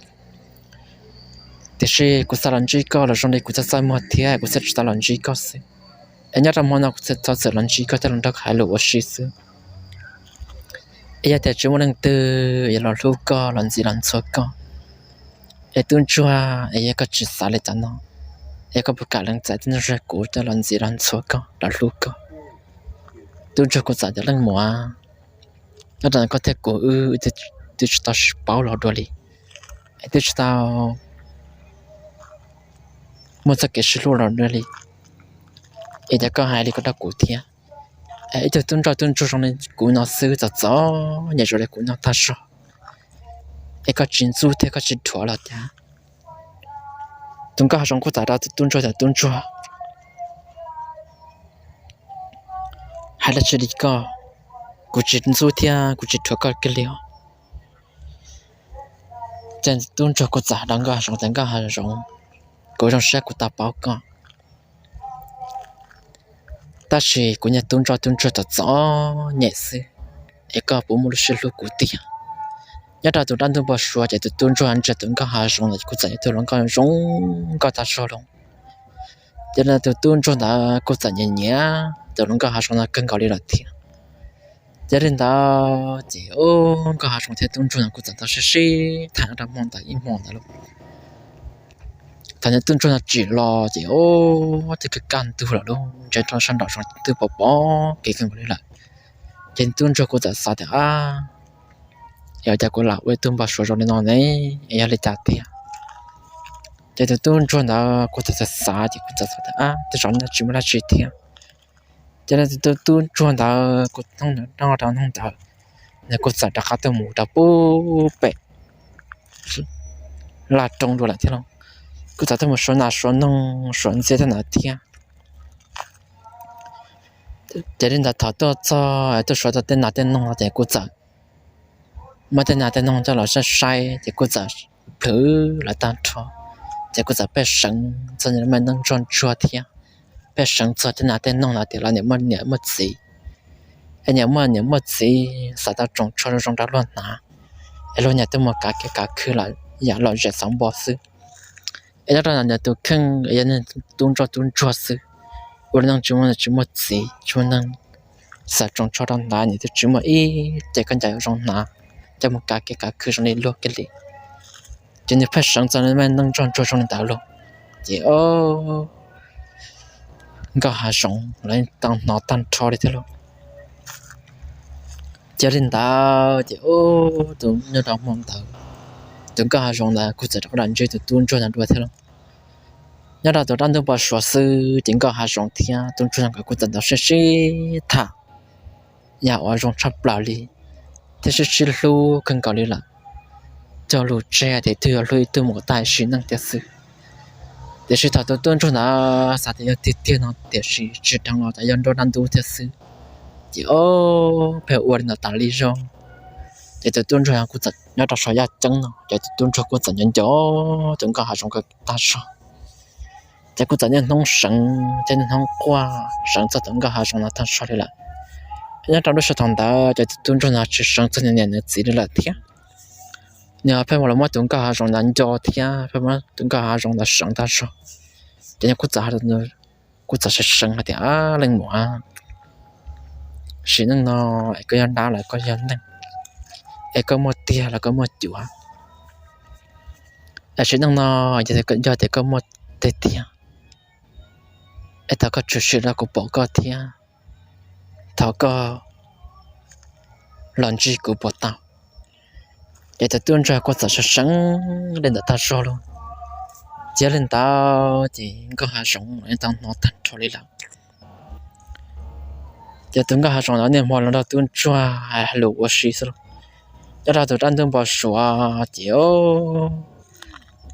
Tiam sis kuv xav los ntsib koj los zoo li kuv txaj txaj muag thiab kuv thiaj tsis tau los ntsib koj xwb. Es nyob rau hmo no kuv thiaj txhob txwm los ntsib koj thiab los nrog koj hais lus ua si xwb. Es yog tias tsis muaj leej twg yuav los hlub koj los ntxiv los ntxhua koj, es tub ntsuag, es yog koj tsis xav li cas no, es koj puas kam lees txais tub ntsuag kuv coj los ntxiv los ntxhua koj los hlub koj? Tub ntsuag kuj txawm tias, Leej muam, nyob rau koj thiab kuv wb twb tsis tau sib paub los dua li, es twb tsis tau muaj txoj kev sib hlub los dua li, es cas koj hais li ko rau kuv thiab? Ib tug tub ntsoj tub ntsuag zoo li kuv no xwb, txom txom nyem zoo li kuv no tag zog, es koj tsis ntxub thiab koj tsis dhuav los cas? Tus nkauj hav zoov kuj txawm rau tus tub ntsuag tias, Tub ntsuag, hais dab tsi li koj? Kuv tsis ntxub thiab kuv tsis dhuav koj kiag li os. Ces tub ntsuag kuj txawm hais rau nkauj hav zoov tias, Nkauj hav zoov, kuv zoo siab kuv tau paub koj, tab sis kuv niag tub ntsoj tub ntsuag txom txom nyem xwb, es koj puas muaj lub siab hlub kuv tiag? Nyob rau tus dab ntub npau suav ces tus tub ntsuag ntsia tus nkauj hav zoov ntawd kuj txawm yog tus hluas nkauj zoo nkauj tag zog los. Ces tus tub ntsuag ntawd kuj txawm nyiam nyiam tus hluas nkauj hav zoov ntawd kawg nkaus li lawm thiab. Ces li ntawd ces nkauj hav zoov thiab tub ntsuag no kuj txawm tau sib sib tham rau hmo ntawd ib hmo ntawd lauj. Thaum niag tub ntsuag no tsim los ces twb kaj ntug lawm lauj, ntshe rau sab nraum zoov twb pom pom kev kawg nkaus li lawm. Ces tub ntsuag kuj txawm xav tias, Ab, yog cas kuv lam ua ib tug npau suav zoo li no ne, es yog li cas tiag? Ces tus tub ntsuag ntawd kuj txawm xav xav ces kuj txawm xav tias, Ab, tej zaum no tsis muaj dab tsi thiab. Ces tus tub ntsuag ntawd kuj hnub nyoog rau hnub ntawd, nws kuj txawm rov qab tuaj mus rau pub pem laj roob dua lawm thiab lauj. Kuj txawm tuaj mus suav nas suav noog suav ntxiab tej ntawd thiab. Ces li ntawd thaum tuaj txog tuaj suav tau tej nas tej noog no ces kuj txawm muab tej nas tej noog coj los saib saib ces kuj txawm plhws lawv tag nrho. Ces kuj txawm pheej seev txog niag me neej ntsuag ntsuag thiab, pheej seev txog tej nas tej noog no tias lawv niam muaj niam muaj txiv, es niam muaj niam muaj txiv xav tau tsoos tsho zoo zoo rau luag hnav, es luag niam tuaj mus kav kev kav khw los yam lom zem xov npo xwb. Es nyob rau ntawm nws tus kheej yog niag tub ntsoj tub ntsuag xwb, ua li neej tsis muaj niam tsis muaj txiv, tsis muaj neej, xav tsoos tsho rau hnav niam twb tsis muaj ib ce khaub ncaws zoo hnav, coj mus kav kev kav khw zoo li luag kiag li. Ces nws pheej seev txog me neej ntsuag ntsuag zoo li ntawd lauj. Ces nkauj hav zoov los tau hnov tag nrho li thiab lauj. Ces li ntawd ces tus nyob rau hmo ntawd, tus nkauj hav zoov ntawd kuj txawm rov qab los ntsib tus tub ntsuag ntawd dua thiab lauj. Nyob rau tus dab ntub npau suav xwb ces nkauj hav zoov thiab tub ntsuag nkawd kuj txawm tau sib sib tham yam uas zoo tshaj plaws li, thiab sib sib hlub kawg nkaus li lawm. Cog lus tseg tias ib tug yuav hlub ib tug mus kom tag sim neej tiag xwb. Tiam sis thaum tus tub ntsuag ntawd xav tias yog tiag tiag no tiam sis tsis dheev los cas yog nrog dab ntub thiab xwb. Ces o, pheej ua li ntawd tas li zog. Ces tus tub ntsuag kuj txawm nyob rau saum yaj ceeb no ces tus tub ntsuag kuj txawm nco nco tus nkauj hav zoov tag zog. Ces kuj txawm niaj hnub seev thiab niaj hnub quaj seev txog tus nkauj hav zoov no tag zog li lawm. Nyob rau lub sij hawm thaum ntawd ces tus tub ntsuag no tsis seev txog nws niam nws txiv li lawm thiab. Nws pheej mus los muab tus nkauj hav zoov ntawd nco thiab pheej muab tus nkauj hav zoov ntawd seev tag zog. Ces nws kuj txawm, kuj txawm seev seev hais tias, Leej muam, sim neej no es koj yog dab los koj yog neeg, es koj muaj tiag los koj muaj cuav? Es sim neej no yog tias koj muaj tiag tiag, es thov koj tshwm sim rau kuv pom koj thiab, thov koj los ntsib kuv puas tau? Ces tus tub ntsuag kuj txawm seev seev li ntawd tag zog lauj. Ces li ntawd ces nkauj hav zoov tau hnov tag nrho li lawm. Ces tus nkauj hav zoov ntawd niaj hmo los nrog tub ntsuag hais lus ua si xwb lauj. Nyob rau tus dab ntub npau suav ces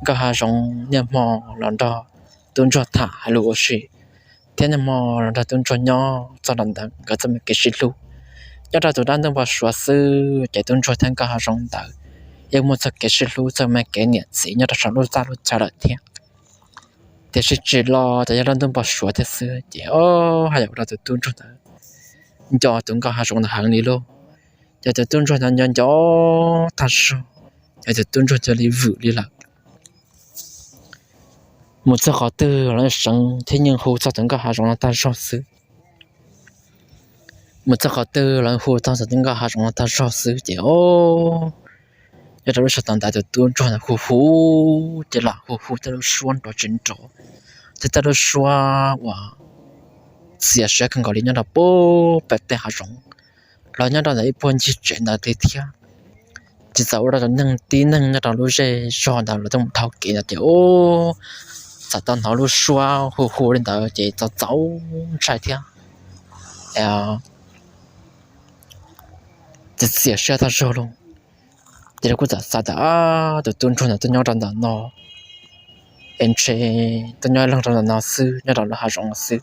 nkauj hav zoov niaj hmo los nrog tub ntsuag tham hais lus ua si, thiab niaj hmo los nrog tub ntsuag nyob txog ntawm ntawd nkawd txoj me kev sib hlub. Nyob rau tus dab ntub npau suav xwb ces tub ntsuag thiab nkauj hav zoov ntawd yeej muaj txoj kev sib hlub txoj me kev niam txiv nyob rau saum lub txaj lub chaw lawm thiab. Tiam sis tsim los ces yog dab ntub npau suav thiab xwb ces o, haj yam ua rau tus tub ntsuag ntawd nco tus nkauj hav zoov ntawd heev li lauj. Ces tus tub ntsuag ntawd nco nco tag zog, ces tus tub ntsuag cia li vwm li lawm. Mus txog qhov twg los seev thiab yeej hu txog tus nkauj hav zoov no tag zog xwb. Mus txog qhov twg los hu txog tus nkauj hav zoov no tag zog xwb ces o, nyob rau lub sij hawm ntawd tus tub ntsuag ntawd hu hu, ces lam hu hu tej lub suab nrov tsis nrov, thiab tej lub suab uas txias siab kawg nkaus li nyob rau pem tej hav zoov los nyob rau ntawm ib puag ncig tsev ntawd li thiab. Ces txawm ua rau cov neeg tib neeg nyob rau lub zej zog ntawd los tuaj mus dhau kev ntawd ces o, txawm tau hnov lub suab hu hu li ntawd ces txaus txaus ntshai thiab. txias siab tag zog lauj. Ces lawv kuj txawm xav tias tus tub ntsuag ntawd twb nyob rau ntawm no, es ntshe twb nyob ib leeg rau ntawm no xwb, nyob rau lub hav zoov no xwb,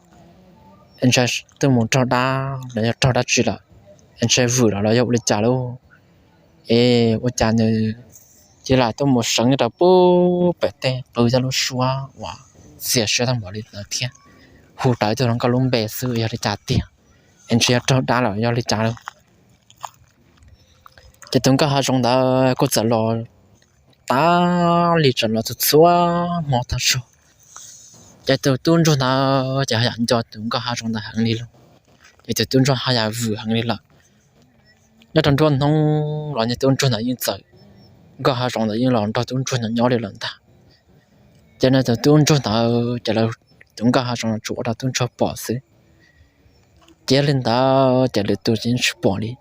es ntshe twb mus raug dab los yog raug dab tsi lawm, es ntshe vwm los los yog ua li cas lauj. Es ua cas nws cia li tuaj mus seev nyob rau pub pem tej qw cov lub suab uas txias siab tag npaum li ntawd thiab, hu rawv tus hluas nkauj lub npe xwb, yog li cas tiag? Es ntshe yog raug dab los yog li cas lauj. Ces tus nkauj hav zoov ntawd kuj txawm los tas li, txawm los txhua txhua hmo tag zog. Ces tus tub ntsuag ntawd ces haj yam nco tus nkauj hav zoov ntawd heev li lauj. Ces tus tub ntsuag haj yam vwm heev li lawm. Nyob rau nruab hnub los niag tub ntsuag ntawd yeej txawm, nkauj hav zoov ntawd yeej los nrog tub ntsuag ntawd nyob li lawm ntag. Ces no tus tub ntsuag ntawd ces lawv, tus nkauj hav zoov ntawd tsuas ua rau tub ntsuag pom xwb. Ces yog li ntawd ces lwm tus ces yeej tsis pom li.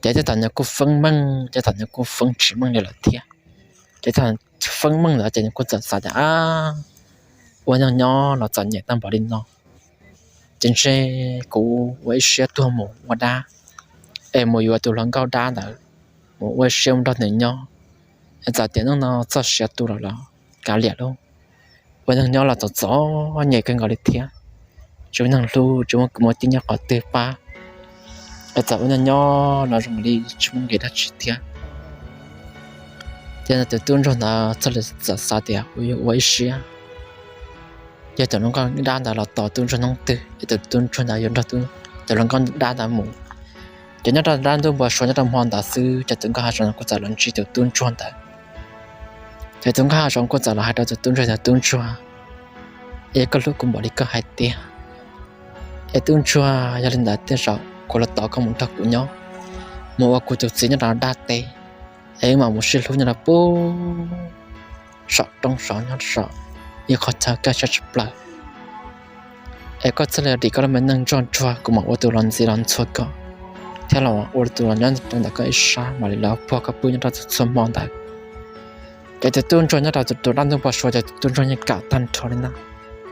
Ces tej thaum nws kuj feeb meej, tej thaum nws kuj feeb tsis meej li lawm thiab. Ces thaum feeb meej ntawd ces nws kuj txawm xav tias, ua neeg nyob los txom nyem tag npaum li no, ces ntshe kuv ua ib siab tuag mus ua dab, es mus yuav tus hluas nkauj dab ntawd, mus ua ib siab mus nrog nws nyob, es txawm tias hnub no txoj sia tu lawm los kav liam lauj. Ua neeg nyob los txom txom nyem kawg nkaus li thiab, tsis muaj neeg hlub, tsis muaj kwv muaj tij nyob qhov twg pab, es txawm ua neeg nyob los zoo li tsis muaj nqis dab tsi thiab. Ces tus tub ntsuag ntawd thiaj li txawm xav tias kuv yuav ua ib siab, yog tus hluas nkauj dab ntawd los tos tub ntsuag hnub twg es tus tub ntsuag ntawd yuav nrog tus hluas nkauj dab ntawd mus. Ces nyob rau dab ntuj npau suav nyob rau hmo ntawd xwb ces tus nkauj hav zoov kuj txawm los ntsib tus tub ntsuag ntawd. Ces tus nkauj hav zoov kuj txawm los hais rau tus tub ntsuag tias, tub ntsuag, es koj hlub kuv npaum li koj hais tiag, es tub ntsuag, yog li ntawd tej zaum kuv los tos koj mus nrog kuv nyob, mus ua kuv tus txiv nyob rau dab teb, es wb mam mus sib hlub nyob rau pub saum roob saud nyob saum ib qhov chaw kaj siab tshaj plaws. Es koj thiaj li dim koj lub me neej ntsoj ntsuag, kuv mam ua tus los ntxias los ntxhua koj, thiab los ua tus los nyob rau ntawm koj ib sab, mam li los puag koj pw nyob rau txhua txhua hmo ntawd. Ces tus tub ntsuag nyob rau tus dab ntuj npau suav ces tus tub ntsuag yeej kam tag nrho li ntag,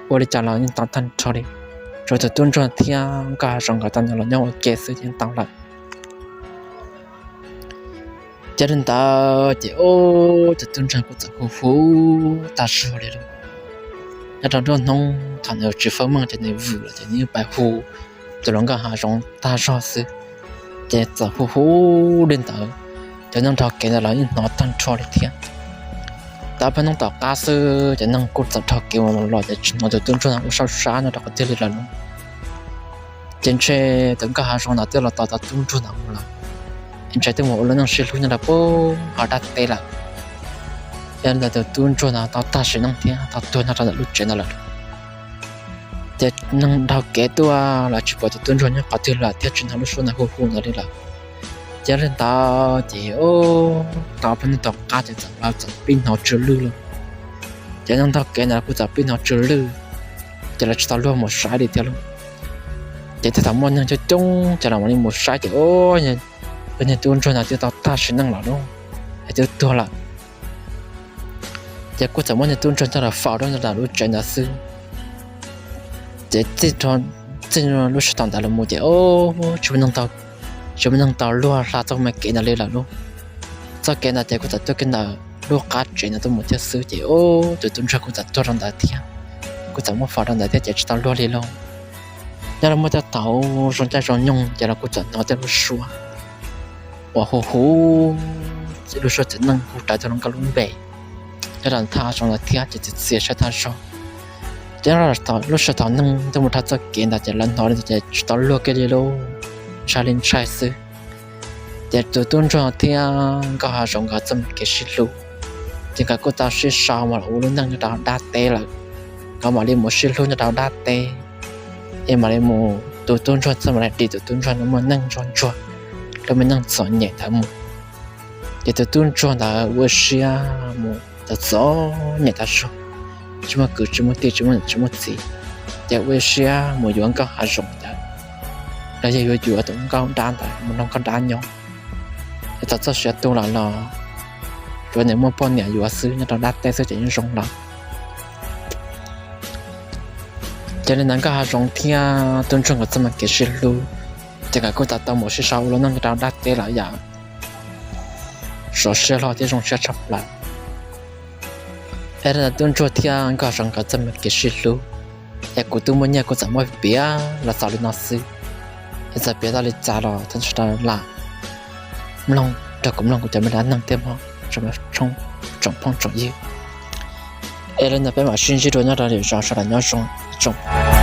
ua li cas los yeej tau tag nrho li. Tsuas tus tub ntsuag thiab nkauj hav zoov nkawd tau nyob los nyob ua ke xwb ces yeej tau lawm. Ces li ntawd ces ub, tus tub ntsuag kuj txawm hu hu tag zog li lauj. Nyob rau nruab hnub thaum nws tsis feeb meej ces nws vwm lawm ces nws yeej pais hu tus hluas nkauj hav zoov tag zog xwb. Ces txawm hu hu li ntawd, cov neeg dhau kev ntawd los yeej hnov tag nrho li thiab. Tau peb hnub tom qab xwb ces neeg kuj txawm dhau kev mus los ces tsis hnov tus tub ntsuag ntawd ua sab sab nyob rau qhov twg li lawm lauj. Ces ntshe tus nkauj hav zoov ntawd twb los tos tau tub ntsuag ntawd mus lawm, es ntshe twb mus ua lub neej sib hlub nyob rau pub hauv dab teb lawm. Yog li ntawd tus tub ntsuag ntawd tau tag sim neej thiab tau tuag nyob rau ntawm lub tsev ntawd lawm. Ces neeg dhau kev tuaj los tsis pom tus tub ntsuag nyob qhov twg lawm thiab tsis hnov lub suab ntawd hu hu ntawd li lawm. Ces li ntawd ces tau peb hnub tom qab ces txawm lawv txawm pib hnov tsw lwj lauj. Ces neeg dhau kev ntawd kuj txawm pib hnov tsw lwj, ces lawv tsis tau luag mus saib li thiab lauj. Ces thiaj tau muaj neeg coob coob ces lawv mam li mus saib ces ub, niag tub ntsuag ntawd twb tau tag sim neej lawm lauj, es twb tuag lawm. Ces kuj txawm muab niag tub ntsuag coj los faus rau ntawm lub tsev ntawd xwb. Ces txij lub sij hawm ntawd los mus ces tsis muaj neeg tau luag hla txoj me kev ntawd li lawm lauj. Txoj kev ntawd ces kuj txawm tuaj kiag ntawm lub qab tsev ntawd tuaj mus thiab xwb ces ub, tus tub ntsuag kuj txawm tuag rau ntawd thiab, kuj txawm muab faus rau ntawd thiab ces tsis tau luag li lauj. Nyob rau muaj tej thaum zoo caij zoo nyoog ces los kuj txawm hnov tej lub suab uas hu hu, lub suab txiv neej hu rawv tus hluas nkauj lub npe nyob rau thaj zoov ntawd thiab ces txias siab tag zog. Ces nyob rau lub sij hawm thaum neeg tuaj mus dhau txoj kev ntawd ces lawv hnov li ntawd ces tsis tau luag kiag li lauj, ntshai li ntshai xwb. Ces tus tub ntsuag thiab nkauj hav zoov nkawd txoj me kev sib hlub ces nkawd kuj tau sib sau mus los ua lub neej nyob rau dab teb lawm. Nkawd mam li mus sib hlub nyob rau dab teb, es mam li mus, tus tub ntsuag thiaj mam li dim tus tub ntsuag no muaj neej ntsoj ntsuag, lub me neej txom nyem ntawd mus. Ces tus tub ntsuag ntawd ua siab mus txom txom nyem tag zog, tsis muaj kwv tsis muaj tij tsis muaj niam tsis muaj txiv, ces ua siab mus yuav nkauj hav zoov ntawd, los yog yuav yuav tus nkauj dab ntawd mus nrog nkauj dab nyob. Es txog txoj sia tu lawm los tsuav nws muaj poj niam yuav xwb nyob rau dab teb xwb ces yeej zoo lawm. Ces li ntawd nkauj hav zoov thiab tub ntsuag nkawd txoj me kev sib hlub ces nkawd kuj tau tau mus sib sau ua lub neej rau dab teb lawm yom. Zoo siab hlo thiab zoo siab tshaj plaws. Es li ntawd tub ntsuag thiaj nkag saum nkawd txoj me kev sib hlub. Es kuv twb muaj nyiaj kuv txawm muab piav los xaus li no xwb. Es txawm piav tau li cas los thov sawv daws lam mloog, nrog kuv mloog kuv cov me dab neeg thiab mog, tsoom phooj tsoom ywg. Es li ntawd peb mam sib ntsib dua nyob rau lwm zaus, sawv daws nyob zoo tsoom.